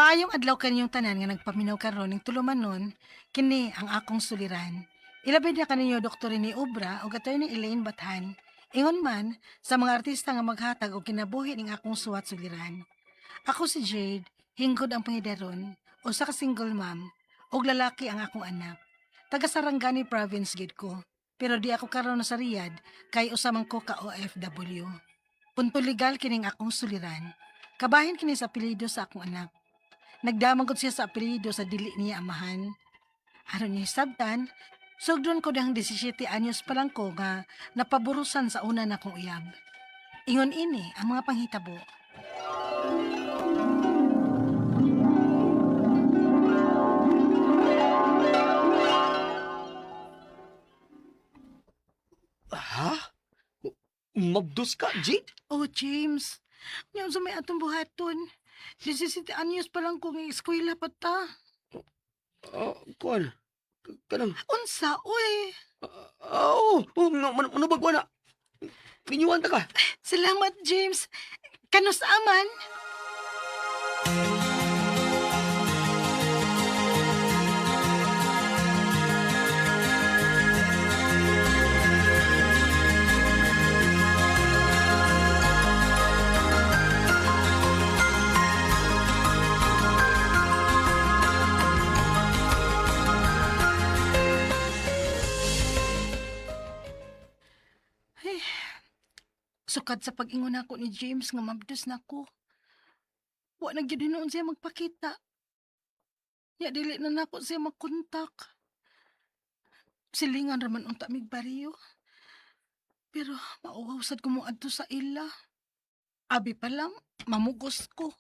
Maayong adlaw kaninyong tanan nga nagpaminaw karon ning tulumanon, kini ang akong suliran. Ilabi na kaninyo Dr. Rene Obra ug Attorney Elaine Bathan. Ingon man sa mga artista nga maghatag og kinabuhi ning akong suwat suliran. Ako si Jade, hinggod ang pangidaron, usa ka single mom, ug lalaki ang akong anak. Taga Sarangani Province gid ko, pero di ako karon sa Riyadh kay usa man ko ka OFW. Punto legal kining akong suliran. Kabahin kini sa apelyido sa akong anak. Nagdamag gud siya sa apelyido sa dili niya amahan. Aron niya hisabtan, sugdon ko dang 17 anyos pa lang ko nga napaburusan sa una na kong uyab. Ingon ini ang mga panghitabo. Ha? Mabdos ka, Jade? Oh, James, niya sa may atong buhaton. 17 anyos pa lang ko nga eskwela pa ta. Kuan. Kanang, Unsa, uy. Oo, oh, ano ba kuan na? Pinyuan ta ka. Salamat, James. Kanus aman. Ay, sukad sa pag-ingon ako ni James nga mabdos na ko. Wa na gyud hinuon siya magpakita. Ya dili na nako siya magkontak. Silingan raman unta mig baryo. Pero mauwaw sad ko moadto sa ila. Abi pa lang, mamugos ko.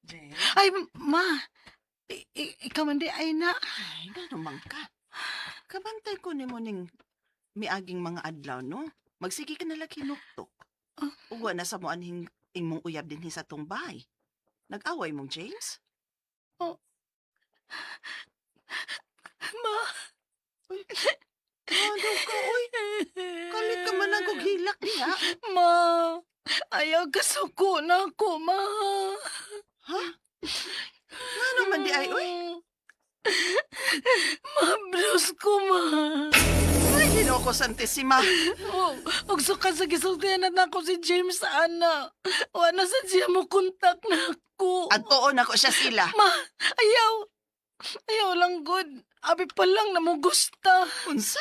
Jen, Ay, ma! Ikaw man di ay na. ay, ngano man ka. Kabantay ko nimo ning miaging mga adlaw, no? Magsige ka nalag hinuktok. Ah. Uwa na sa mo anhing imong uyab dinhi sa tong bahay. Nag-away mong James? Ma! Ano ka, oy? Kalit ka man ang hilak diha. Ma! Ayaw kasuko na ako, ma! Ha? Ngano man di ay, oy? Mablos ko, ma! Ay, Ginoo ko, Santissima. Oh, og suka sa gisultihan na nako si James ana. Wa na sad siya mo kontak na ako. Adtoon ako siya sila. Ma, ayaw. Ayaw lang good. Abi pa lang na mo gusta. Unsa?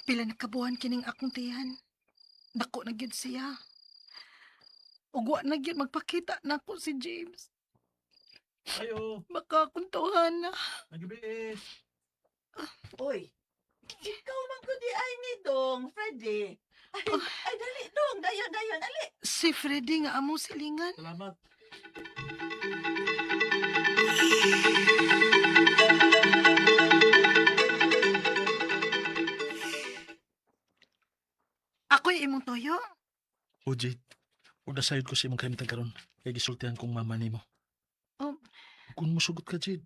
Pila na kabuhan kining akong tiyan. Dako na gyud siya. Ug wa na gyud magpakita nako si James. Ayo, Baka akong tawhana. nagabi eh. Oy, ikaw man ko di ay ni Dong, Freddy. Ay, ay dali, Dong, dayon, dayon, ali. Si Freddy nga among silingan. Salamat. Ako'y imong toyo. O Jade, huwag nasayod ko sa imong kahimtang karon kay gisultihan kong mama nimo. Oh. Kung musugot ka, Jade,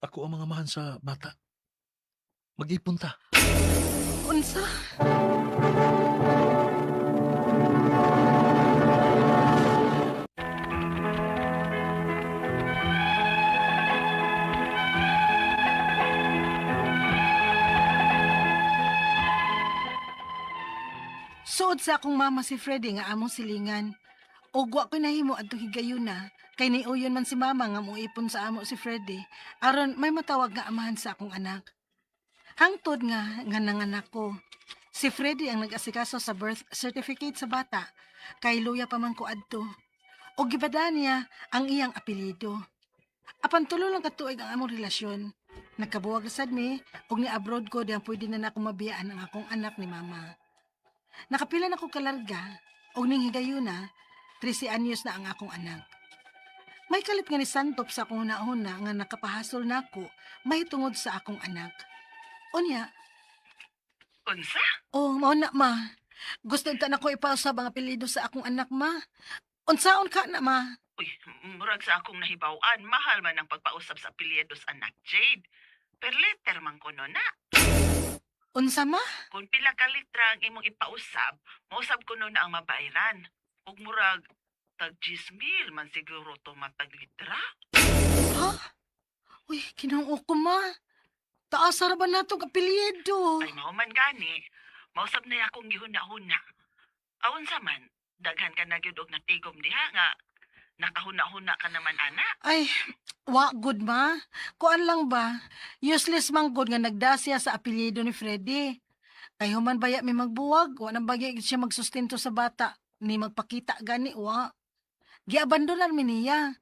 ako ang mga mahan sa bata. Mag-ipon ta. Unsa? Suod sa akong mama si Freddy nga among silingan. Ug wa ko nahimo adtong higayuna kay niuyon man si mama nga moipon sa amo si Freddy aron may matawag nga amahan sa akong anak. Hangtod nga nga nanganak ko. Si Freddy ang nag-asikaso sa birth certificate sa bata kay luya pa man ko adto. Og gibada niya ang iyang apelyido. Apan tulo lang ka tuig ang among relasyon. Nagkabuwag ra sad mi ug ni-abroad ko diyang pwede na nako mabiyaan ang akong anak ni mama. Nakapila na ko kalarga. Og ning higayuna, 13 anyos na ang akong anak. May kalit nga ni santop sa akong hunahuna nga nakapahasol nako mahitungod sa akong anak. Unya, Unsa? oh, mao na ma. Gusto unta nako ipausab ang apelyido sa akong anak ma. Unsaon ka na ma? Uy, murag sa akong nahibaw-an, mahal man ang pagpausab sa apelyido sa anak, Jade. Per letter man kuno na. Unsa ma? Kung pila ka litra ang imong ipausab, mausab kuno na ang mabayran. Ug murag tag 10,000 man siguro to matag litra. Ha? Uy, Ginoo ko ma. Taas ra ba natong apelyido? Ay mao man gani, mausab na akong gihuna-huna. Aon sa man, daghan ka na gyud og natigom diha nga nakahuna-huna ka naman ana. Ay, wa good ma. Kuan lang ba? Useless man good nga nagdasya sa apelyido ni Freddy. Kay human baya mi magbuwag, wa nang bagay siya magsustento sa bata, ni magpakita gani wa. Giabandonan mi niya.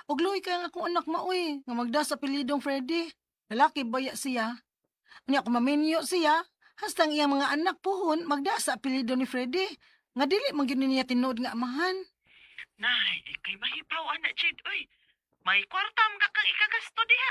Og luoy kay ang akong anak maoy nga magda sa apelyidong Freddy. Lalaki baya siya. Unya kung maminyo siya, hastang iyang mga anak puhon magda sa apelyido ni Freddy. Nga dili man gyud niya tinuod nga amahan. Nay, kay mahibaw ana Jade, uy. May kwarta man ka kang ikagasto diha.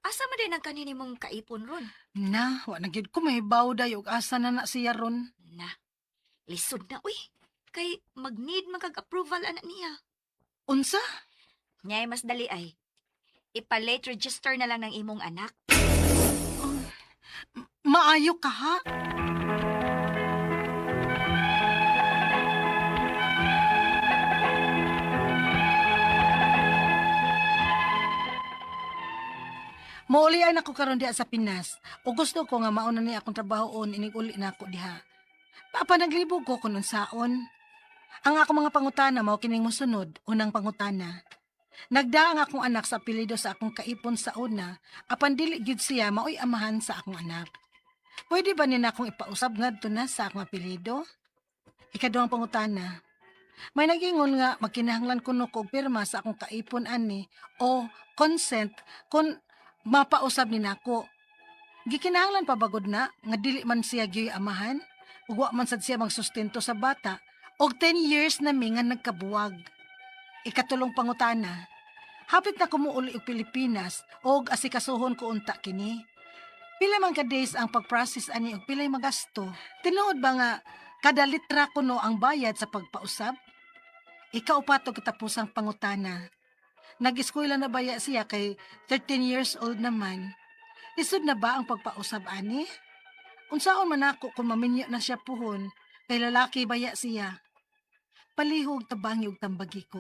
Asa man din ang kanini mong kaipon ron? Na, wa na gyud ko mahibaw day og asa na na siya ron. Na, lisod na uy. Kay mag-need man kag approval anak niya. Unsa? Nyay mas dali ay. Ipa-late register na lang ng imong anak. Maayo ka ha? Mouli ay nako karon diha sa Pinas. O gusto ko nga mauna ni akong trabahoon inig uli na ako diha. Papa naglibog ko kun unsaon. Ang akong mga pangutana mao kining mosunod, unang pangutana. Nagda ang akong anak sa apelyido sa akong kaipon sa una, apan dili gyud siya maoy amahan sa akong anak. Pwede ba nina akong ipausab ngadto na sa akong apelyido? Ikaduhang pangutana. May nagingon nga magkinahanglan kuno ko og pirma sa akong kaipon ani o consent kung mapausab ni nako. Gikinahanglan pa bagod na nga dili man siya gyoy amahan ug wa man sad siya magsustento sa bata og 10 years na mi nga nagkabuwag. Ikatulong pangutana. Hapit na kumuuli og Pilipinas og asikasuhon ko unta kini. Pila man ka days ang pag-process ani og pilay magasto. Tinuod ba nga kada litra kuno ang bayad sa pagpausab? Ikaupat og katapusang pangutana. Nag-eskwela na baya siya kay 13 years old naman. Lisod na ba ang pagpausab ani? Unsaon man ako kung maminyo na siya puhon kay lalaki baya siya. Palihog tabangi og tambagi ko.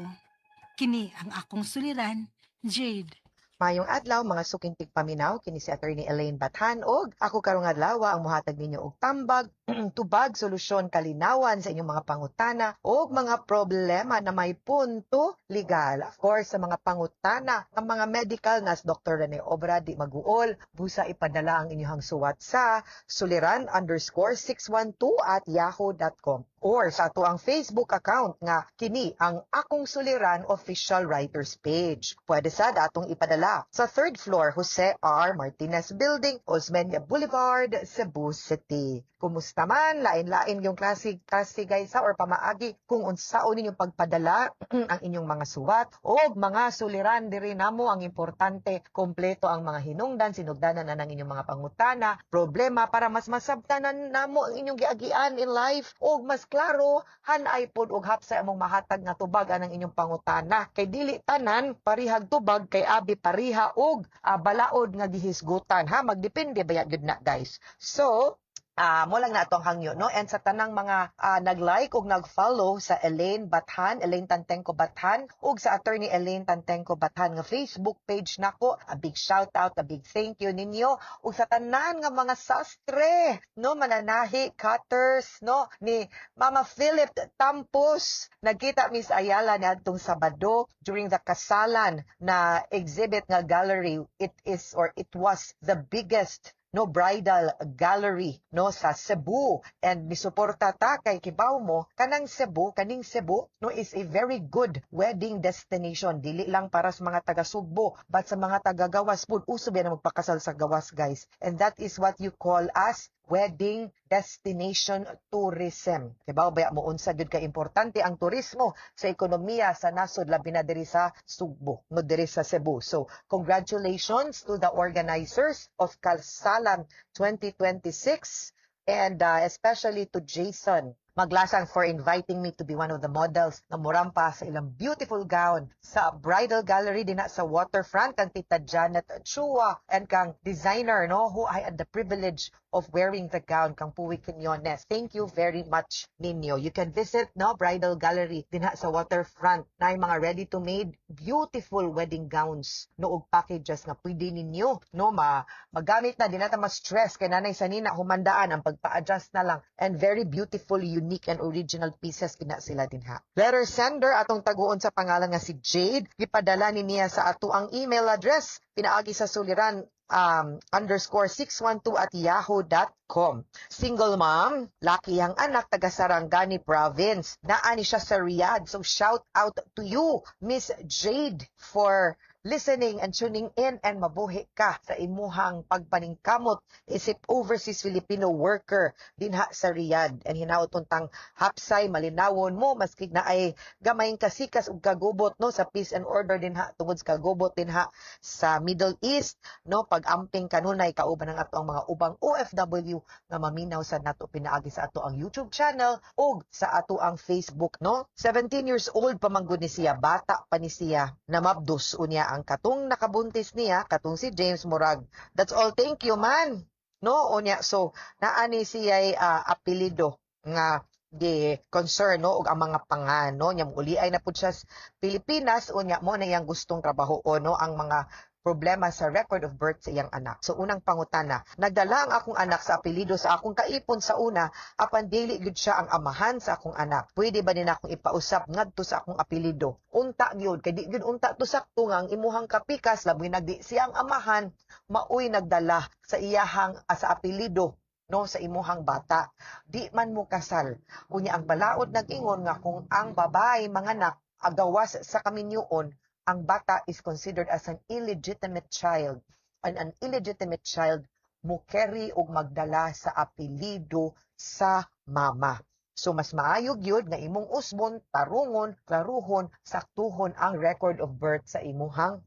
Kini ang akong suliran, Jade. Maayong adlaw mga suking tigpaminaw, kini si Attorney Elaine Bathan og ako karong adlaw ang mohatag ninyo og tambag, tubag, solusyon, kalinawan sa inyong mga pangutana og mga problema na may punto legal. Of course, sa mga pangutana, ang mga medical nas Dr. Rene Obra di maguol, busa ipadala ang inyong suwat sa suliran_612@yahoo.com or sa ato ang Facebook account nga kini ang Akong Suliran Official Writers Page. Pwede sad atong ipadala sa third floor Jose R. Martinez Building, Osmeña Boulevard, Cebu City. Kumusta man, lain-lain yung klase klase guys ha, or pamaagi kung unsaon ninyong pagpadala ang inyong mga suwat o mga suliran diri namo. Ang importante, kompleto ang mga hinungdan, sinugdanan na ng inyong mga pangutana, problema, para mas masabtanan namo ang inyong giagian in life og mas klaro hanay pod og hapsay among mahatag nga tubag anang inyong pangutana, kay dili tanan parihag tubag, kay abi pariha og balaod nga gihisgutan ha. Magdepende ba gyud na guys. So Mo lang na atong hangyo, no? And sa tanang mga nag-like ug nag-follow sa Elaine Bathan, Elaine Tantengco Bathan, ug sa Attorney Elaine Tantengco Bathan nga Facebook page nako, a big shout out, a big thank you ninyo. Ug sa tanan nga mga sastre, no, mananahi, cutters, no, ni Mama Philip Tampos. Nagkita Miss Ayala ni adtong Sabado during the Kasalan na exhibit nga gallery. It is or it was the biggest, no, bridal gallery, no, sa Cebu and misuporta ta kay kibaw mo kanang Cebu, kaning Cebu, no, is a very good wedding destination, dili lang para sa mga taga Sugbo but sa mga taga gawas pud. Uso ba na magpakasal sa gawas, guys, and that is what you call as wedding destination tourism. Kibaw ba mo unsa gyud ka importante ang turismo sa ekonomiya sa nasod, labi na diri sa Sugbo, no, diri sa Cebu? So congratulations to the organizers of Kalsalan 2026 and especially to Jason Maglasang for inviting me to be one of the models na murampa sa ilang beautiful gown sa bridal gallery dinha sa waterfront, kang Tita Janet Chua and kang designer, no, who I had the privilege of wearing the gown, kang Puwi Quinones. Thank you very much ninyo. You can visit, no, bridal gallery dinha sa waterfront na mga ready to made beautiful wedding gowns, no, og packages nga pwede ninyo, no, ma magamit na, di na ta ma-stress kay nanay sanina humandaan ang pagpa-adjust na lang, and very beautiful, unique and original pieces kina sila dinha. Letter sender, atong taguon sa pangalan nga si Jade, gipadala ni niya sa ato ang email address pinaagi sa suliran_612@yahoo.com. Single mom, laki ang anak, taga Sarangani Province. Naa ni siya sa Riyadh. So shout out to you, Miss Jade, for listening and tuning in, and mabuhi ka sa imuhang pagpaningkamot isip overseas Filipino worker dinha sa Riyadh. And hinaot untang hapsay malinawon mo maski na ay gamayng kasikas ug kagubot, no, sa peace and order dinha tungod sa kagubot dinha sa Middle East, no. Pag-amping kanunay kauban ang ato ang mga ubang OFW nga maminaw sa nato pinaagi sa ato ang YouTube channel ug sa ato ang Facebook, no. 17 years old pa man gud ni siya, bata pa ni siya namabdos. Unya ang katong nakabuntis niya, katong si James, murag that's all, thank you man, no. Unya so naa ni siya apelyido nga di concern, no, ug ang mga pangan, no, nya uli ay na pud siya sa Pilipinas. Unya mo na iyang gustong trabaho, no, ang mga problema sa record of birth sa iyang anak. So unang pangutana, nagdala ang akong anak sa apelyido sa akong kaipon sa una apan dili gyud siya ang amahan sa akong anak. Pwede ba nila akong ipausab ngadto sa akong apelyido? Unta gyud kay di gyud unta to sakto nga ang imuhang kapikas, labi nagdi siya ang amahan, maoy nagdala sa iyahang sa apelyido, no, sa imuhang bata. Di man mo kasal. Unya ang balaod nag-ingon nga kung ang babae manganak agawas sa kaminyuon, ang bata is considered as an illegitimate child. And an illegitimate child mo carry og magdala sa apelyido sa mama. So mas maayo gyud nga imong usbon, tarungon, klaruhon, saktuhon ang record of birth sa imuhang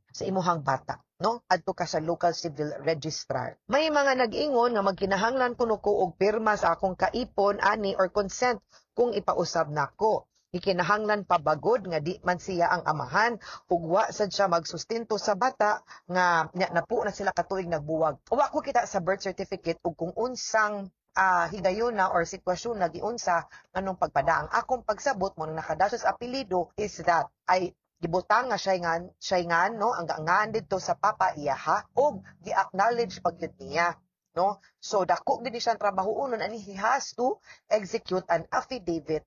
bata, no? Adto ka sa local civil registrar. May mga nag-ingon nga magkinahanglan kuno ko og pirma sa akong kaipon ani or consent kung ipausab nako. Gikinahanglan pa bagod nga di man siya ang amahan ug wa sad siya magsustento sa bata nga nya napo na sila katuig nagbuwag. Wa ko kita sa birth certificate ug kung unsang higayuna or sitwasyon na giunsa nganong pagpada. Ang akong pagsabot mo nang nakadasyo sa apelyido is that ay gibutang nga siya ngan, no, ang ngan didto sa papa iyaha ug gi-acknowledge pag yun niya, no. So dako gid ni siyang trabaho unon ani. He has to execute an affidavit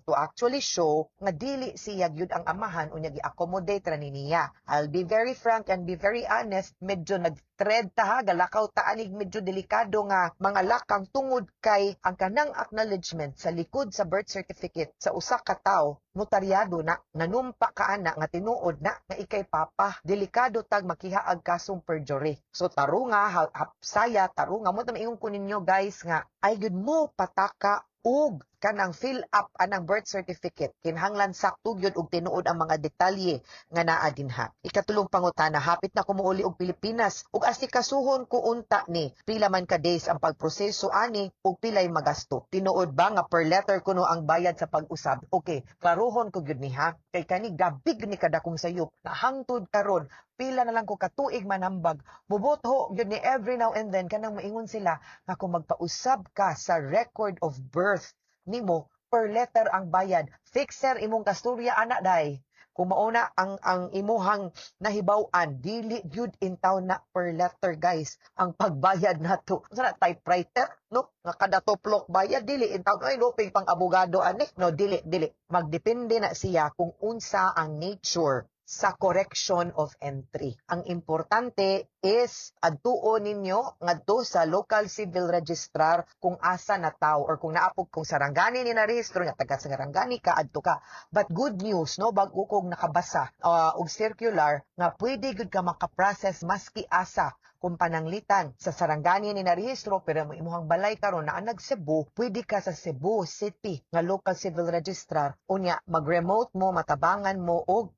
to actually show nga dili siya gyud ang amahan, unya gi-accommodate ra ni niya. I'll be very frank and be very honest, medyo nag-tread ta ha, galakaw ta anig medyo delikado nga mga lakang tungod kay ang kanang acknowledgement sa likod sa birth certificate sa usa ka tawo, notaryado na, nanumpa ka ana nga tinuod na nga ikay papa. Delikado tag makihaag kasong perjury. So tarunga, hapsaya, tarunga mo. Maingon ko ninyo, guys, nga ay gud mo pataka og Kanang fill up anang birth certificate, kinahanglan sakto gyud og tinuod ang mga detalye nga naa dinha. Ikatulong pangutana, hapit na ko mouli og Pilipinas ug asikasuhon ko unta ni, pila man ka days ang pagproseso ani ug pilay magasto? Tinuod ba nga per letter kuno ang bayad sa pag-usab? Okay, klarohon ko gyud ni ha, kay kani grabe ni kadakong sayop na hangtod karon, pila na lang ko katuig manambag, mubotho gyud ni every now and then, kanang maingon sila nga kung magpausab ka sa record of birth nimo, per letter ang bayad. Fixer imong kasturya ana day. Kung mauna ang imuhang nahibaw-an, dili gyud intaw na per letter, guys, ang pagbayad nato. Unsa na, typewriter, no? Nga kada tuplok bayad? Dili intaw. Ay, lupig pang abogado ani, no? Dili, dili. Magdepende na siya kung unsa ang nature sa correction of entry. Ang importante is adtuon ninyo ngadto sa local civil registrar kung asa na tao or kung naapog kung Sarangani ni narehistro nga taga Sarangani ka, adto ka. But good news, no, bag-o kog nakabasa og circular nga pwede gud ka maka-process maski asa. Kung pananglitan sa Sarangani ni narehistro pero mo imuhang balay karon naa nag Cebu, pwede ka sa Cebu City nga local civil registrar, unya mag-remote mo, matabangan mo og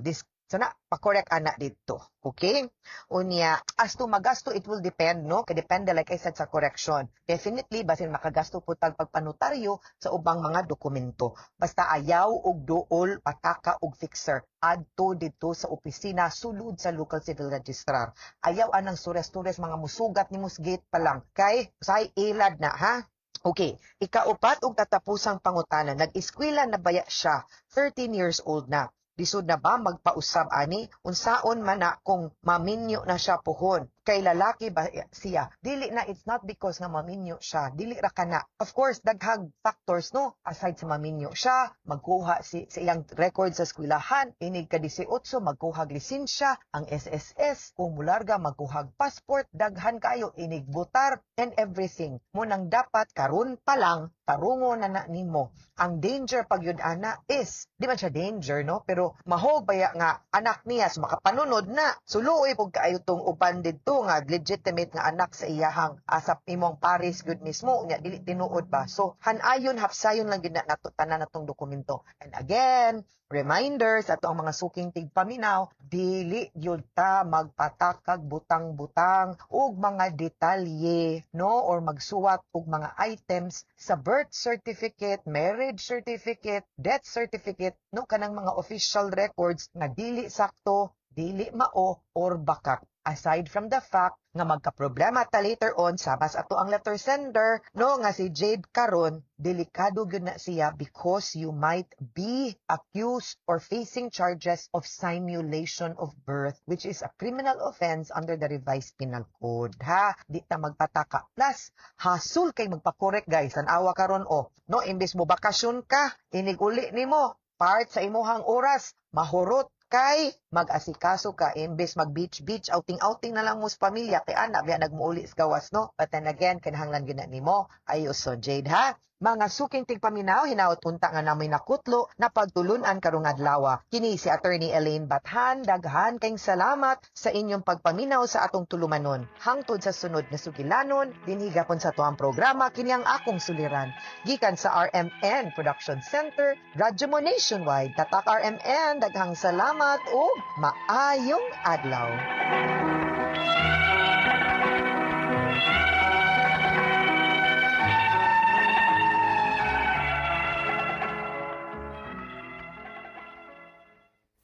dis sana pa-correct ana dito. Okay? Unya, as to magasto, it will depend, no? Kay depende, like I said, sa correction. Definitely, basin makagasto po tag pagpanotaryo sa ubang mga dokumento. Basta ayaw og duol pataka og fixer. Adto dito sa opisina, sulod sa local civil registrar. Ayaw anang sures-tures, mga musugat ni musgate pa lang. Kay, say ilad na, ha? Okay, ikaupat og katapusang pangutana, nag-eskwela na baya siya? 13 years old na. Lisod na ba magpausab ani? Unsaon man na kung maminyo na siya puhon? Kay lalaki ba siya? Dili na, it's not because nga maminyo siya. Dili ra kana. Of course, daghang factors, no? Aside sa maminyo siya, magkuha si sa iyang record sa eskwelahan, inig ka 18, magkuhag lisensya, ang SSS, kung mularga magkuhag passport, daghan kayo, inig botar and everything. Mao nang dapat karon pa lang tarungo na na nimo. Ang danger pag yun ana is, di man siya danger, no? Pero mahog baya nga anak niya, so makapanunod na. Suluoy pug kaayo tong uban didto nga legitimate nga anak sa iyahang asap imong pares gud mismo, unya dili tinuod ba. So hanayon, hapsayon lang gid na nato tanan natong dokumento. And again, reminder sa ato ang mga suking tigpaminaw, dili gyud ta magpatakag butang-butang og mga detalye, no, or magsuwat og mga items sa birth certificate, marriage certificate, death certificate, no, kanang mga official records nga dili sakto, dili mao or bakak. Aside from the fact nga magka-problema ta later on, sama sa ato ang letter sender, no, nga si Jade karon, delikado gyud na siya because you might be accused or facing charges of simulation of birth, which is a criminal offense under the Revised Penal Code, ha? Di ta magpataka. Plus, hasul kay magpa-correct, guys. Tan-awa karon, oh, no, imbes mo bakasyon ka, inig uli nimo, part sa imuhang oras mahurot kay mag-asikaso ka, imbes mag beach beach, outing outing na lang mo sa pamilya, kay ana biya nagmuuli sa gawas, no? But then again, kinahanglan gyud na nimo ayuson, Jade, ha? Mga suking tigpaminaw, hinaot unta nga namoy nakutlo na pagtulunan karong adlaw. Kini si Attorney Elaine Bathan, daghan kayong salamat sa inyong pagpaminaw sa atong tulumanon. Hangtod sa sunod na sugilanon, dinhi gapon sa tuang programa, kini ang akong suliran. Gikan sa RMN Production Center, Radyo Mo Nationwide. Tatak RMN, daghang salamat ug maayong adlaw.